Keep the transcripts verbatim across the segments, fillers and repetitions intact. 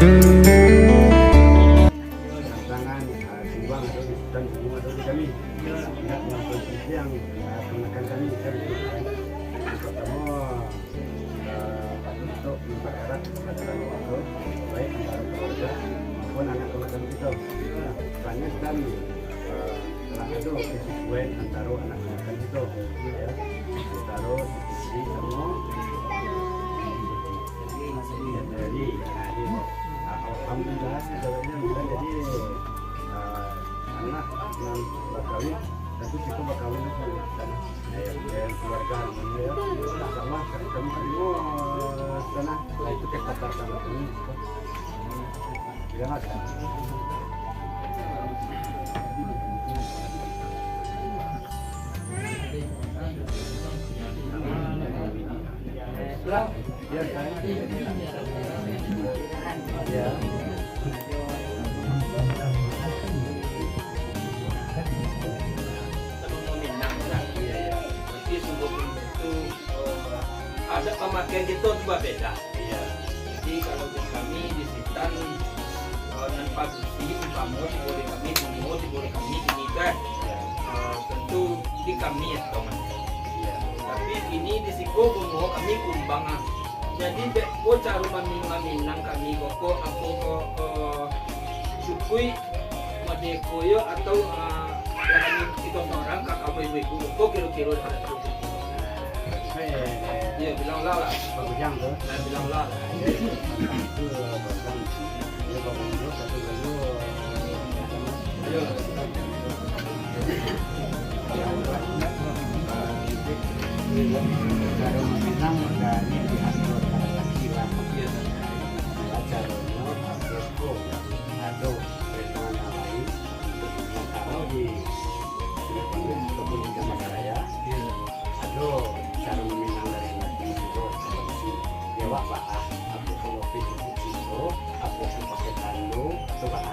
Tantangan, ah, timbang ado di Sutan, timbang ado di kami. Indak melampaui yang, ah, kemenangan kami, kan, gitu, kan. Yang pertama, eh, untuk mempererat persaudaraan itu, baik antara keluarga maupun anak keluarga kita. Nah, banyak kan, eh, salah satu persetujuan antara anak keluarga kita, ya. Antara istri sama, jadi, jadi, alhamdulillah, sebenarnya bukan jadi, eh, anak yang bakawin, tapi kita bakawin itu kan, eh, dengan keluarga, ya. Insya Allah, kamu terima sana. Nah, itu kesepakatan kami. Terima kasih. Ya, kan? Ya. Kalau mau Minang, kan? Iya, iya. Berarti sungguh itu, eh, adat pamakaian kito tu babeda. Iya. Jadi, kalau di kami di Sitan, eh, nan pagusi, umpamo, tibo di kami, bungo, tibo di kami, kini kan. Iya. Eh, tentu di kami, ya, Bang. Iya. Tapi kini di siko bungo kami kumbang, ah. Jadi, beko caro mami-, maminang kami, beko, apo, eh, eh, sukui, madeko yo, atau, eh, kami kito sorang ka, ka ibu-ibu, beko kiro-kiro dah. Eh, eh, Iya, bilang lah lah. Pak Ujang tu. Nah, bilang lah lah. Iya, iya. Itu, eh, Pak Ujang. Iya, Pak Ujang tu, satu baju, eh, Iya. Kalau Minang, udah ini diatur pada kaki lah. Iya. Acara ini, ado, ado perhitungan yang lain. Nah, kalau di, di, di, di Taman Raya, Iya. Ado caro maminang dari laki juo, kalau di awak baa, apo kalau pin itu cinto, apo tu pakai tando, atau baa.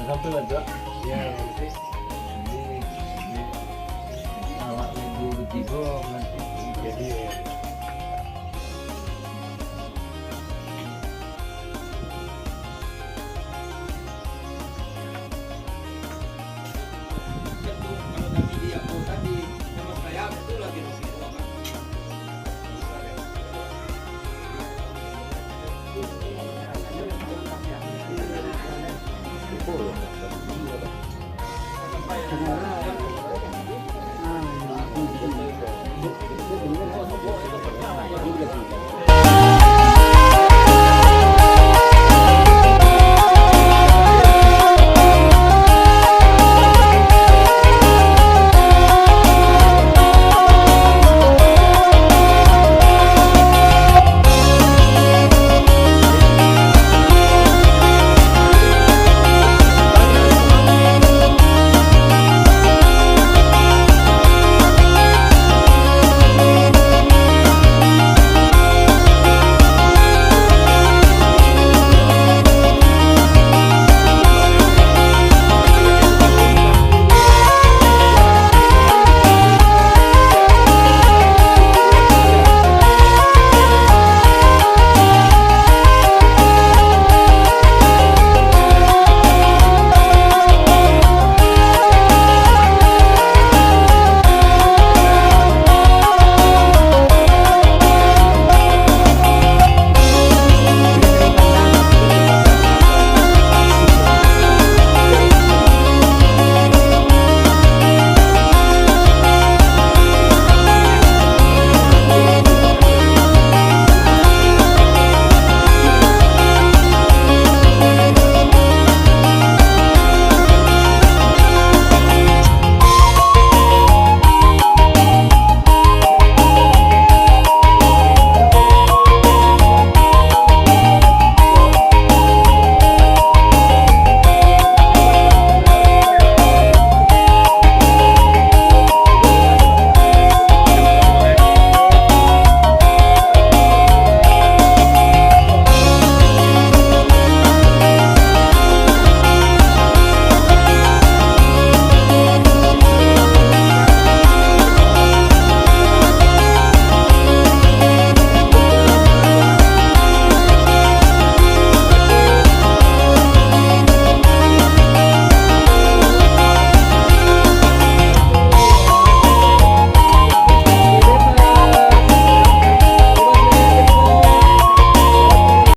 Sampai lah, Cok. Ya, nanti. Jadi, awak ibu tigo,